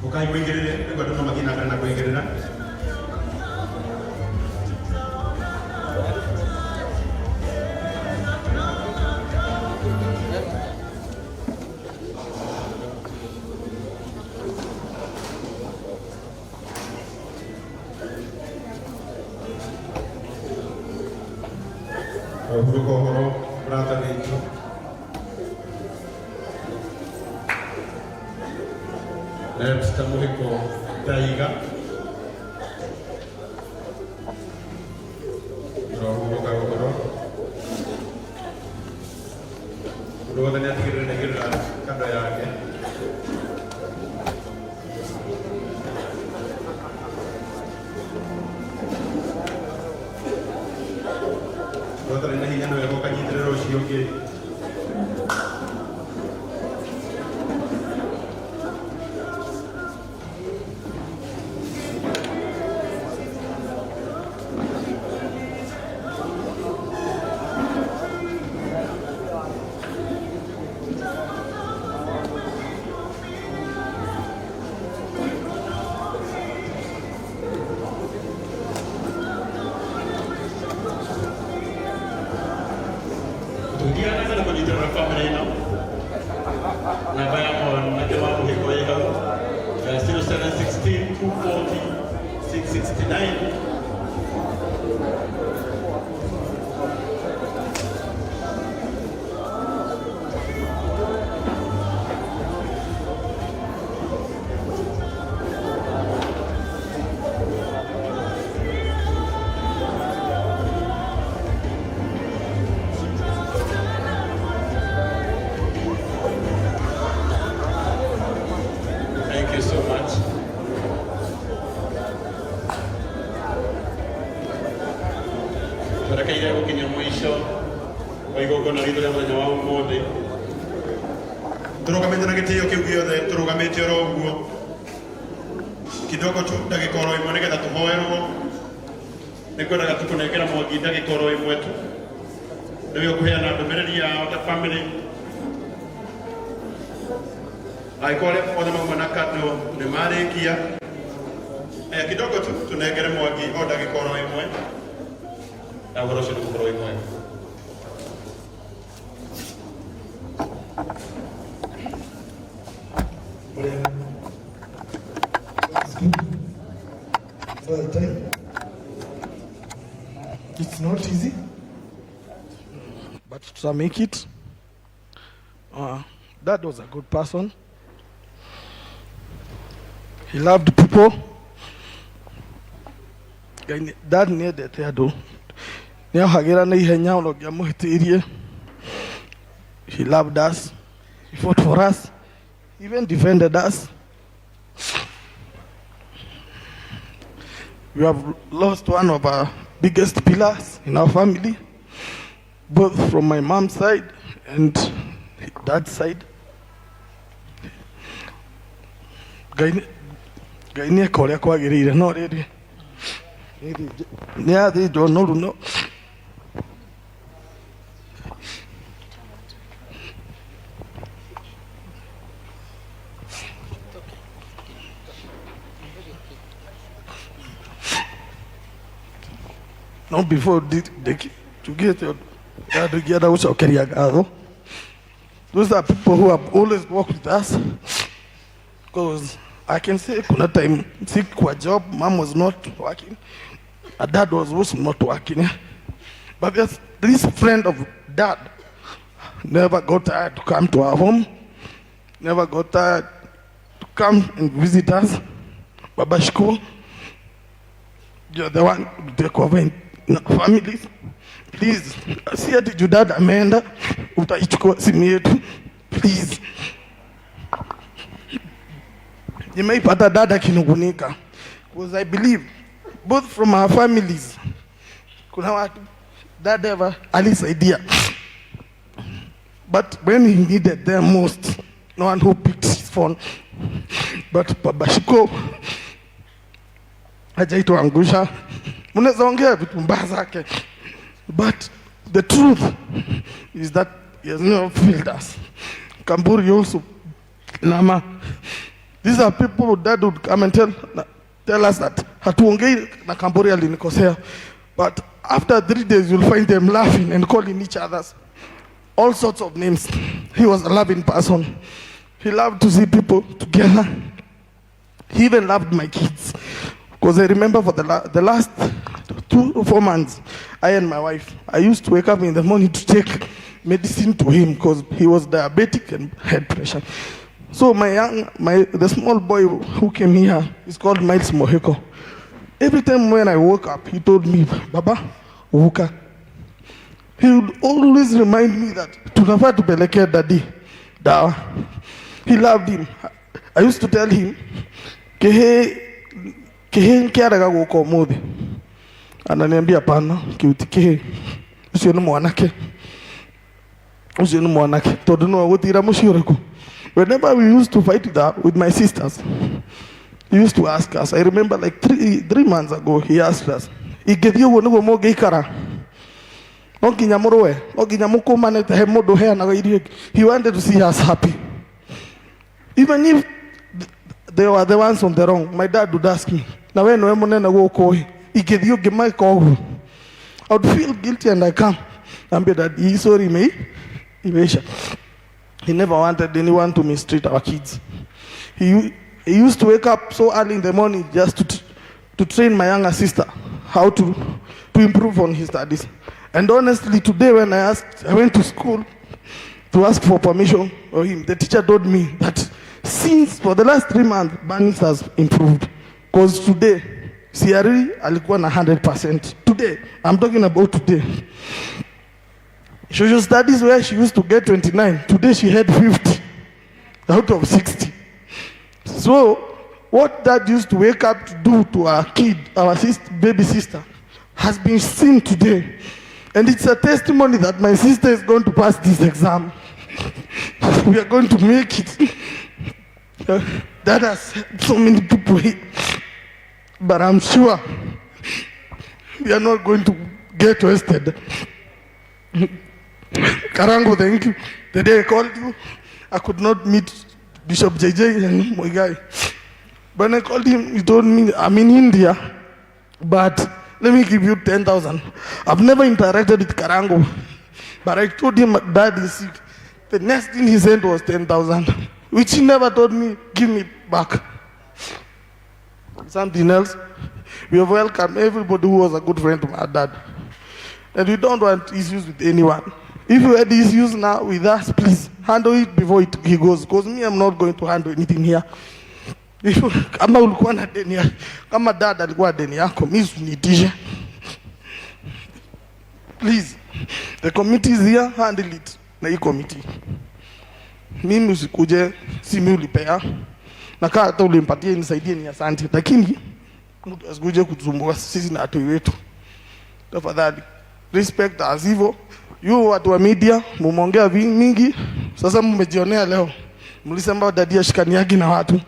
Ũkai mũingĩrĩre nĩguo andũ no mathiĩ na mbere na kũingĩrĩra. Ũhurũka ũhoro mũrata witũ. Webster Mũhĩko Ndaiga. Ũrohurũka ũhoro. Mũndũ wothe nĩ atigĩrĩre nĩ aigĩrĩra kando yake. Mũndũ ũtarĩ na hinya nĩ wega ũkanyitĩrĩra ũcio ũngĩ. Tũgĩtigana na kũnyitĩrĩra bamĩrĩ ĩno, namba ya mwanake wa mũhĩko ĩ hau ya 0716 240 669. Thank you so much. Twerekeire gũkinya mũico wa igongona ritũ rĩa mũthenya wa ũmũthĩ. Tũrũgamĩte na gĩtĩo kĩu gĩothe, tũrũgamĩte oro ũguo kidogo tu, ndagĩka oro ĩmwe nĩgetha tũhoerwo. Nĩ ngwendaga tu kũnengera Mwangi ndagĩka oro ĩmwe tu, nĩwe ũkũheana ndũmĩrĩri yao ta family. Angĩkorwo arĩa othe mauma na kando nĩ marĩkia, kidogo tu tũnengere Mwangi o ndagĩka oro ĩmwe, na ũhoro ũcio nĩ ũgũkorwo wĩ mwega. Ũrĩa It's good for the time. It's not easy, but to make it. Dad was a good person. He loved people. Ngai Dad nĩ endete andũ. Nĩ ohagĩra na ihenya ona ũngĩamũhĩtĩirie. He loved us. He fought for us. He even defended us. We have lost one of our biggest pillars in our family, both from my mom's side and dad's side. Ngai Ngai nĩ eka ũrĩa kwagĩrĩire, no rĩrĩ nĩ athĩnjwo noru no no before tugĩte ũndũ ingĩenda gũcokeria ngatho. Those are people who have always worked with us, because I can say kuna time sick kwa job, mom was not working and dad was also not working, but there's this friend of dad never got tired to come to our home, never got tired to come and visit us. Baba Shiko, you're the one to take over in families. Please, si ati juu dad ameenda utaichukua simu yetu. Please. Nimeipata dad akinungunika, because I believe both from our families kuna watu dad ever alisaidia, but when he needed them most, no one who picked his phone. But Baba Shiko hajaituangusha. Mnaweza ongea vitu mbaya zake, but the truth is that he has never failed us. Kamburi also, Nama, These are people dad would come and tell us that hatuongei na Kamburi alinikosea. But after 3 days you'll find them laughing and calling each others all sorts of names. He was a loving person. He loved to see people together. He even loved my kids. Because I remember for the last 2 or 4 months, I and my wife, I used to wake up in the morning to take medicine to him because he was diabetic and had pressure. So the small boy who came here is called Miles Moheko. Every time when I woke up, he told me, "Baba, uka." He would always remind me that tunafaa tupelekee daddy dawa. He loved him. I used to tell him, "Kĩhĩ kĩhĩ kĩarega gũka ũmũthĩ." Ananiambia, "Pana, kĩu ti kĩhĩ. Ũcio nĩ mwanake. Ũcio nĩ mwanake tondũ no agũtira mũciĩ ũrĩkũ." Whenever we used to fight with my sisters, he used to ask us. I remember like 3 months ago, he asked us, "Ingĩthiĩ ũguo nĩguo mũngĩikara? No nginya mũrũe, no nginya mũkũmane he mũndũ ũheanaga irio." He wanted to see us happy. Even if they were the ones on the wrong, my dad would ask me, "Na we nĩwe mũnene gũkũ ĩ, ingĩthiĩ ũngĩmeka ũguo?" I would feel guilty and I come. Ambia dad, "Hii sorry imeisha." He never wanted anyone to mistreat our kids. He used to wake up so early in the morning just to train my younger sister how to improve on his studies. And honestly, today when I asked, I went to school to ask for permission for him. The teacher told me that since for the last 3 months, Bernice has improved. Because today, CRE alikuwa na 100%. Today, I'm talking about today. Social studies, where she used to get 29, today she had 50 out of 60. So, what dad used to wake up to do to our kid, our sister, baby sister, has been seen today. And it's a testimony that my sister is going to pass this exam. We are going to make it. That has helped so many people here. But I'm sure we are not going to get wasted. Karangu, thank you. The day I called you, I could not meet Bishop JJ and Muigai. When I called him, he told me, "I'm in India, but let me give you 10,000." I've never interacted with Karangu, but I told him dad is sick. The next thing he sent was 10,000, which he never told me, "Give me back." Something else, we have welcomed everybody who was a good friend to my dad. And we don't want issues with anyone. If you had issues now with us, please handle it before he goes. Because me, I'm not going to handle anything here. If, kama ulikuwa na deni kama dad alikuwa deni yako, mi usiniitishe. Please, the committee is here, handle it na hii committee. Mimi usikuje, si mimi ulipea. Na kaa hata ulimpatia nisaidie ni asante, lakini mtu asikuje kutusumbua sisi na watoi wetu. Tafadhali respect us hivyo. You watu wa media mumeongea mingi, sasa mmejionea leo. Mlisema daddy ashikaniagi na watu.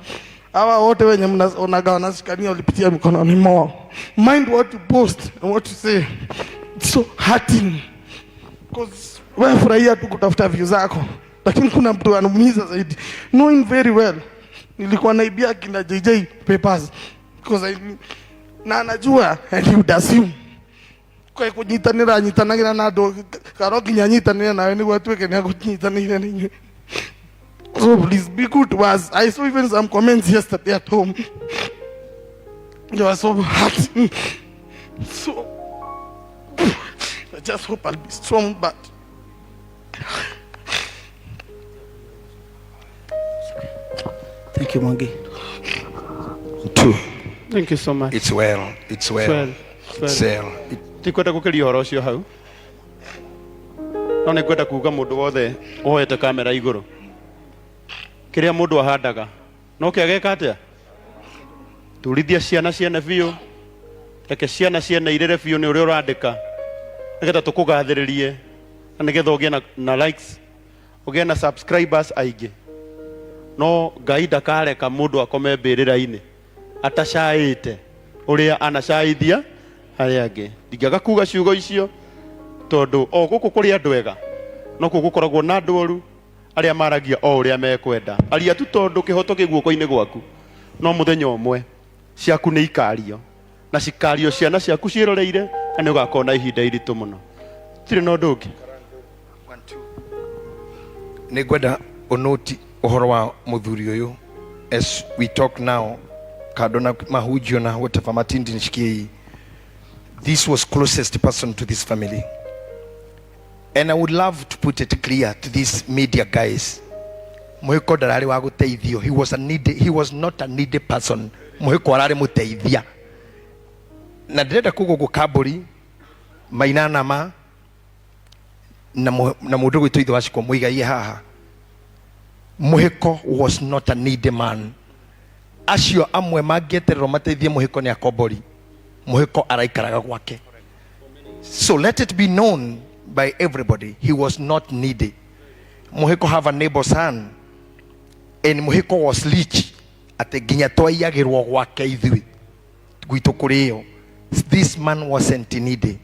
Hawa wote wenye mnaonaga wanashikania walipitia mikononi mwao. Mind what you post and what you say. It's so hurting. 'Cause wewe furahia tu kutafuta views zako, lakini kuna mtu anaumiza zaidi, knowing very well nilikuwa naibia kina JJ papers because I, na anajua and he would assume kwa kunyitanira nyitanagĩra na andũ karo nginya nyitanĩre nawe nĩguo atuĩke nĩ akũnyitanĩire na inyuĩ. So please be good to us. I saw even some comments yesterday at home. They were so hurt. So I just hope I'll be strong, but Thank you, Mwangi. Two. Thank you so much. It's well. It's well. Well. It's It's well. well. It, Tikwenda gukiria uhoro ucio hau, no nĩ ngwenda kuga mũndũ wothe woete kamera igũrũ, kĩrĩa mũndũ ahandaga no kĩageka atĩa. Turithia ciana ciene biũ, reke ciana ciene irĩre biũ nĩ ũrĩa ũrandĩka nĩgetha tũkũgathĩrĩrie na nĩgetha ũgĩe na likes, ũgĩe na subscribers aingĩ. No Ngai ndakareka mũndũ akome mbĩrĩra-inĩ atacaĩte ũrĩa anacaithia arĩa angĩ. Ndingĩaga kuga ciugo icio tondũ o gũkũ kũrĩ andũ ega no kũu gũkoragwo na andũ oru. Arĩa maragia o ũrĩa mekwenda. Aria tu tondũ kĩhoto kĩ guoko-inĩ gwaku. No mũthenya ũmwe ciaku nĩ ikario na cikario ciana ciaku ciĩroreire na nĩ ũgakorwo na ihinda iritũ mũno. Tirĩ na ũndũ ũngĩ. Nĩ ngwenda ũnũti ũhoro wa mũthuri ũyũ as we talk now, kando na mahunjio na whatever matindi nishikie hii. This was closest person to this family, and I would love to put it clear to these media guys, Muhiko ndararĩ wa gũteithio. He was a needy, he was not a needy person. Muhiko ararĩ mũteithia, na ndĩrenda kuga ũguo Kambũri Maina nama na na mũndũ gwitũ ithe wacikwo mũigaie haha. Muhiko was not a needy man. Acio amwe mangĩetererwo mateithie Muhiko nĩ akombori. Muhiko araikaraga gwake. So let it be known by everybody, he was not needy. Muhiko have a neighbor son, and Muhiko was rich atĩ nginya twaiyagĩrwo gwake ithuĩ gwitũ kũrĩo. This man wasn't needy.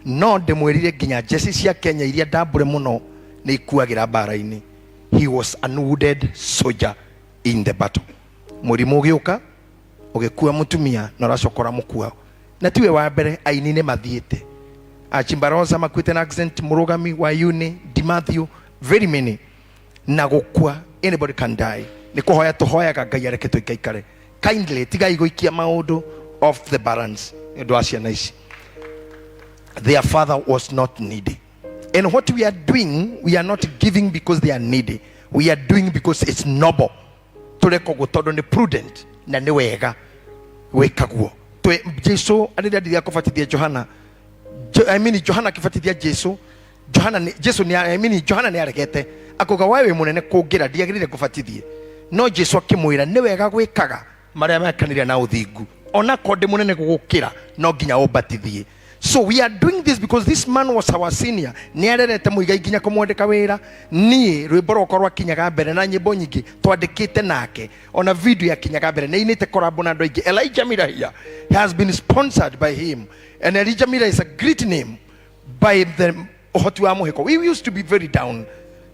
No ndĩmwĩrire nginya njeci cia Kenya iria ndambũre mũno nĩ ikuagĩra mbara-inĩ. He was an wounded soldier in the battle. Mũrimũ ũgĩũka ũgĩkua mũtumia na ũracoka ũramũkua, na tiwe wa mbere. Aini nĩ mathiĩte, Achimbarosa makuĩte na accident, mũrũgami wa uni Di Matthew, very many na gũkua. Anybody can die. Nĩ kũhoya tũhoyaga Ngai areke tũikaikare. Kindly tigai gũikia maũndũ off the balance nĩ ũndũ wa ciana ici. Their father was not needy, and what we are doing, we are not giving because they are needy. We are doing because it's noble. Tũreka ũguo tondũ nĩ prudent na nĩ wega gwĩka guo. Jesu rĩrĩa ndithia kũbatithia Johana, I mean, Johana akĩbatithia Jesu, Johana nĩ- Jesu nĩ I mean, Johana nĩ aregete akauga, "We wĩ mũnene kũngĩra, ndiagĩrĩire kũbatithie." No Jesu akĩmwĩra nĩ wega gwĩkaga marĩa mekanire na ũthingu, onakorwo ndĩ mũnene gũgũkĩra, no nginya ũmbatithie. So we are doing this because this man was our senior. Nĩ arerete Mũigai nginya kũmwandĩka wĩra. Niĩ rwĩmbo rwakwa rwakinyaga mbere na nyĩmbo nyingĩ twandĩkĩte nake, ona video yakinyaga mbere. Nĩ ainĩte collabo na andũ aingĩ. Elijah Mirahia has been sponsored by him, and Elijah Mirah is a great name by the ũhoti wa Mũhĩko. We used to be very down.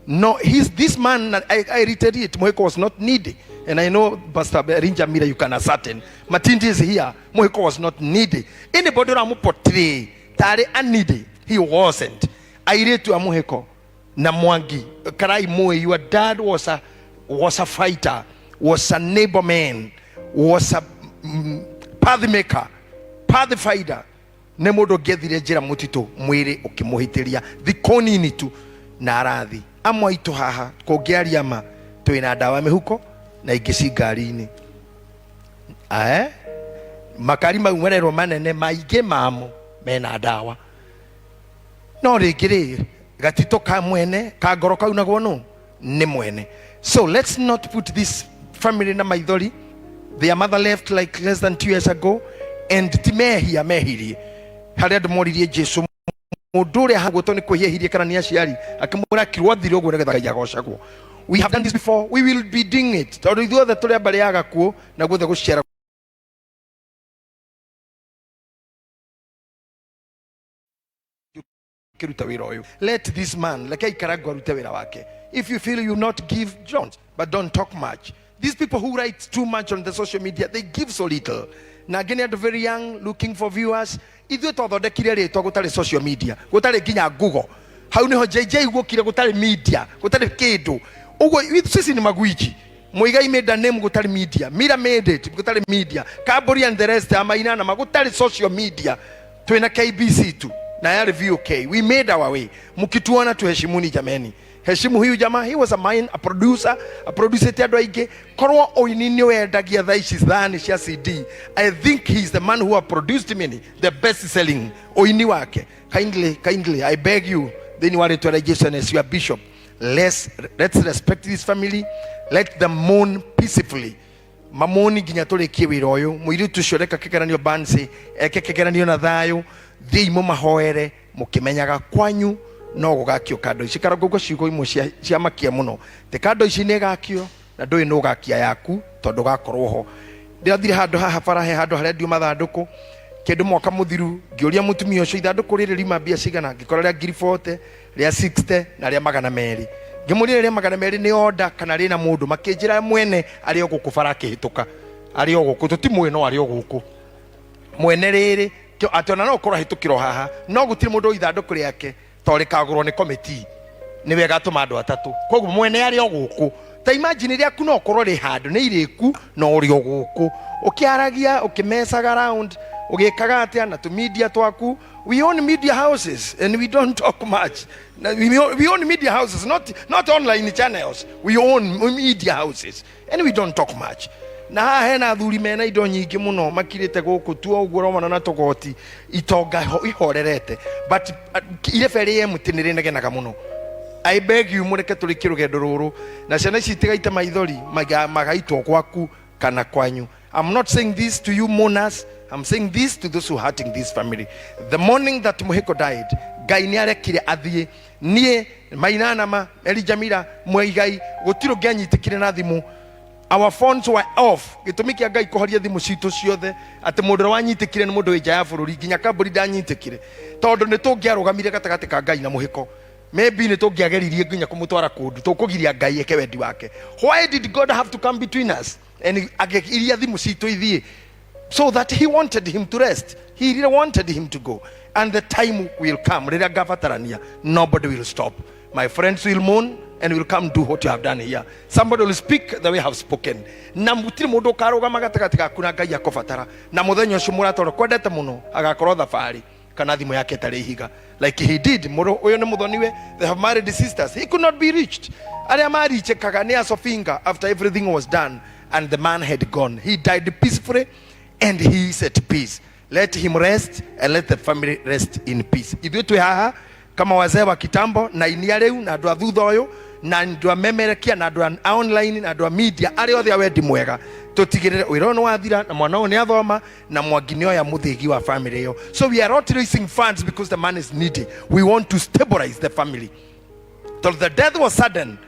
No, he's this man, I reiterate, Muhiko was not needy, and I know Pastor Elijah Mira, you can ascertain. Matindi is here. Muhiko was not needy. Anybody portray tarĩ a needy, he wasn't. Airĩtu a Muhiko na Mwangi Karai Moi, your dad was a fighter, was a neighbor man, was a path maker, path fighter. Nĩ mũndũ ũngĩethire njĩra mũtitũ mwĩrĩ ũkĩmũhĩtĩria thikũ nini tu na arathi. Amwe aitũ haha kũngĩaria ma twĩna ndawa mĩhuko na ingĩ ci ngari-inĩ. Ae, makari mau marerwo manene maingĩ mamo mena ndawa, no rĩngĩ rĩ gatito ka mwene ka ngoro kaunagwo nũ nĩ mwene. So let's not put this family na maithori. Their mother left like less than 2 years ago, and ti mehia mehirie. Harĩa andũ moririe Jesu, mũndũ ũrĩa hagwĩtwo nĩ kwĩhia ehirie kana nĩ aciari, akĩmwĩra akirwo athire ũguo nĩgetha Ngai agocagwo. We have done this before, we will be doing it, tondũ ithuothe tũrĩ a mbarĩ ya gakuũ na guothe gũciara kiruta wĩra ũyũ. Let this man, reke aikara arute wĩra wake. If you feel you not give, don't, but don't talk much. These people who write too much on the social media, they give so little, na angĩ nĩ andũ very young looking for viewers. Ithuĩ twathondekire rĩtwa gũtarĩ social media, gũtarĩ nginya Google. Hau nĩho JJ guokire, gũtarĩ media, gũtarĩ kĩndũ ũguo. Sisi ni magwiji. Muigai made a name gũtarĩ media. Mira made it gũtarĩ media. Kamburi and the rest amaina na gũtarĩ social media. Twina KBC tu na yarĩ VOK. We made our way. Mkituona, tuheshimuni jameni. Heshimu huyu jamaa. He was a man, a producer, a producete andũ aingĩ. Korwo ũini nĩ wendagia thaa ici thani cia CD, I think he is the man who have produced many, the best selling ũini wake. Kindly, kindly, I beg you, thĩinĩ wa rĩtwa rĩa Jesu and as your bishop, let's respect this family. Let them mourn peacefully. Mamoni nginya tũrĩkie wĩra ũyũ. Mũirĩtu ũcio reka kĩgeranio bansi eke kĩgeranio na thayũ. Thiĩi mũmahoere mũkĩmenyaga kwanyu no gũgakio kando ici. Karangũgua ciugo imwe cia makia mũno tĩ kando ici nĩ ĩgakio na ndũĩ nũ ũgakia yaku tondũ gakorwo ho. Ndĩrathire handũ haha bara he handũ harendio mathandũkũ kĩndũ mwaka mũthiru, ngĩũria mũtumia ũcio, ithandũkũ rĩrĩ riuma mbia cigana? Ngĩkora rĩa ngiri 40, rĩa 60 na rĩa 200. Ngĩmũria rĩa 200 nĩ order kana rĩna mũndũ, makĩnjĩra mwene arĩ o gũkũ bara akĩhĩtũka, arĩ o gũkũ, tũtimũĩ no arĩ o gũkũ mwene rĩrĩ atĩ ona no ũkorwo ahĩtũkĩrwo haha, no gũtirĩ mũndũ wa ithandũkũ rĩake to rĩkagũrwo nĩ committee, nĩwe gatũma andũ atatũ. Koguo mwene arĩ o gũkũ. Ta imagine rĩaku no ũkorwo rĩ handũ nĩ irĩku no ũrĩ o gũkũ ũkĩaragia, ũkĩmecaga round, ũgĩkaga atĩa na tũmedia twaku. We own media houses and we don't talk much. We own media houses, not online channels. We own media houses and we don't talk much. Na haha hena athuri mena indo nyingĩ mũno makirĩte gũkũ tuo ũguo ũromana na tũgoti itonga ihorerete, but irebe rĩ empty nĩ rĩnegenaga mũno. I beg you, mũreke tũrĩkie rũgendo rũrũ na ciana ici itigaite maithori magaitwo gwaku kana kwanyu. I'm not saying this to you mourners, I'm saying this to those who are hurting this family. The morning that Muhiko died, Ngai nĩ arekire athiĩ. Niĩ Mainanama, Eli Jamila, Mwigai, gũtirĩ ũngĩanyitĩkire na thimũ. Our phones were off. Gĩtũmi kĩa Ngai kũhoria thimũ citũ ciothe atĩ mũndũ ũrĩa wanyitĩkire nĩ mũndũ wĩ nja ya bũrũri, nginya kambũri ndanyitĩkire, tondũ nĩ tũngĩarũgamire gatagatĩ ka Ngai na mũhĩko. Maybe nĩ tũngĩageririe nginya kũmũtwara kũndũ tũkũgiria Ngai eke wendi wake. Why did God have to come between us and agĩiria thimũ citũ ithiĩ? So that he wanted him to rest. He really wanted him to go, and the time will come rĩrĩa ngabatarania. Nobody will stop. My friends will mourn and will come do what you have done here. Somebody will speak the way I have spoken. Na gũtirĩ mũndũ ũkarũgama gatagatĩ gaku na Ngai akũbatara, na mũthenya ũcio mũrata ũrĩa kwendete mũno agakorwo thabarĩ kana thimũ yake ĩtarĩ ihiga like he did. Mũrũ ũyũ nĩ mũthoniwe. They have married sisters. He could not be reached. Arĩa marichekaga nĩ asofinga after everything was done and the man had gone. He died peacefully and he is at peace. Let him rest and let the family rest in peace. Ithuĩ twĩ haha kama wazee wa kitambo na inia rĩu na andũ a thutha ũyũ na andũ a memerekia na andũ a online na andũ a media arĩa othe a wendi mwega, tũtigĩrĩre wĩra ũyũ nĩ wathira na mwana ũyũ nĩ athoma na Mwangi nĩ oya mũthĩgi wa family ĩyo. So we are not raising funds because the man is needy. We want to stabilize the family tondũ the death was sudden.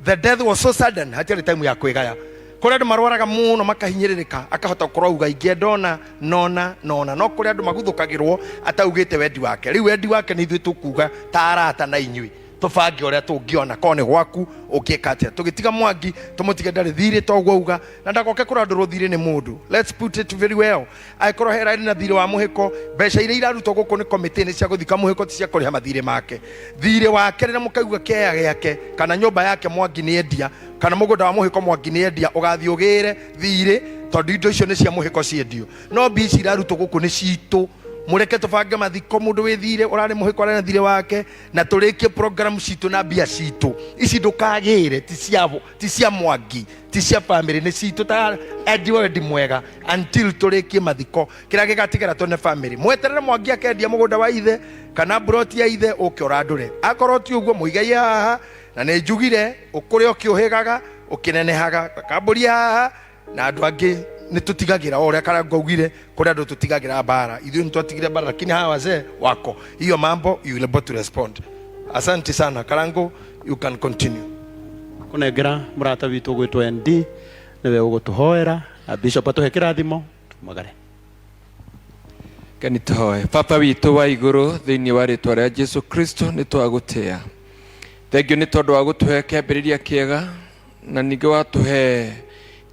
The death was so sudden, hatiarĩ time ya kwĩgaya. Kũrĩ andũ marwaraga mũno makahinyĩrĩrĩka, akahota gũkorwo auga ingĩenda ona nona nona, no kũrĩ andũ maguthũkagĩrwo ataugĩte wendi wake. Rĩu wendi wake nĩ ithuĩ tũkuga ta arata na inyuĩ tũbange ũrĩa tũngĩona korwo nĩ gwaku ũngĩka atĩa, tũgĩtiga Mwangi tũmũtige ndarĩ thirĩ toguo auga na ndagoke kũrandũrwo thirĩ nĩ mũndũ. Let's put it very well. Angĩkorwo herarĩ na thirĩ wa mũhĩko, mbeca iria irarutwo gũkũ nĩ komĩtĩ nĩ cia gũthika mũhĩko, ti cia kũrĩha mathirĩ make. Thirĩ wake rĩrĩa mũkaigua kĩea gĩake kana nyũmba yake Mwangi nĩ endia kana mũgũnda wa mũhĩko Mwangi nĩ endia, ũgathiĩ ũgĩre thirĩ tondũ indo icio nĩ cia mũhĩko ciendio. No mbia ici irarutwo gũkũ nĩ citũ. Mũreke tũbange mathiko, mũndũ wĩ thirĩ ũrarĩ mũhĩko arĩ na thirĩ wake, na tũrĩkie program citũ na mbia citũ ici. Ndũkagĩre, ti cia, ti cia Mwangi, ti cia family, nĩ citũ ta endi wendi mwega until tũrĩkie mathiko. Kĩrĩa gĩgatigara tone family mweterere Mwangi akendia mũgũnda wa ithe kana broti ya ithe ũke ũrandũre. Akorwo ti ũguo, mũigai haha na nĩ njugire ũkũrĩa ũkĩũhĩgaga ũkĩnenehaga kambũri haha na andũ angĩ nĩ tũtigagĩra o ũrĩa Karangũ augire, kũrĩ andũ tũtigagĩra mbara. Ithuĩ nĩ twatigire mbara, lakini hawa wazee wako hiyo mambo, you will able to respond. Asante sana. Karango, you can continue. Kunengera mũrata witũ gwĩtwo ND nĩwe ũgũtũhoera na bishop atũhe kĩrathimo tumagare. Kani tũhoe. Baba witũ wa igũrũ, thĩinĩ wa rĩtwa rĩa Jesu Kristo nĩ twagũtĩa. Thengiũ nĩ tondũ wa gũtũhe kĩambĩrĩria kĩega na ningĩ watũhe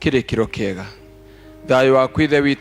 kĩrĩkĩro kĩega. Thayũ waku Ithe witũ.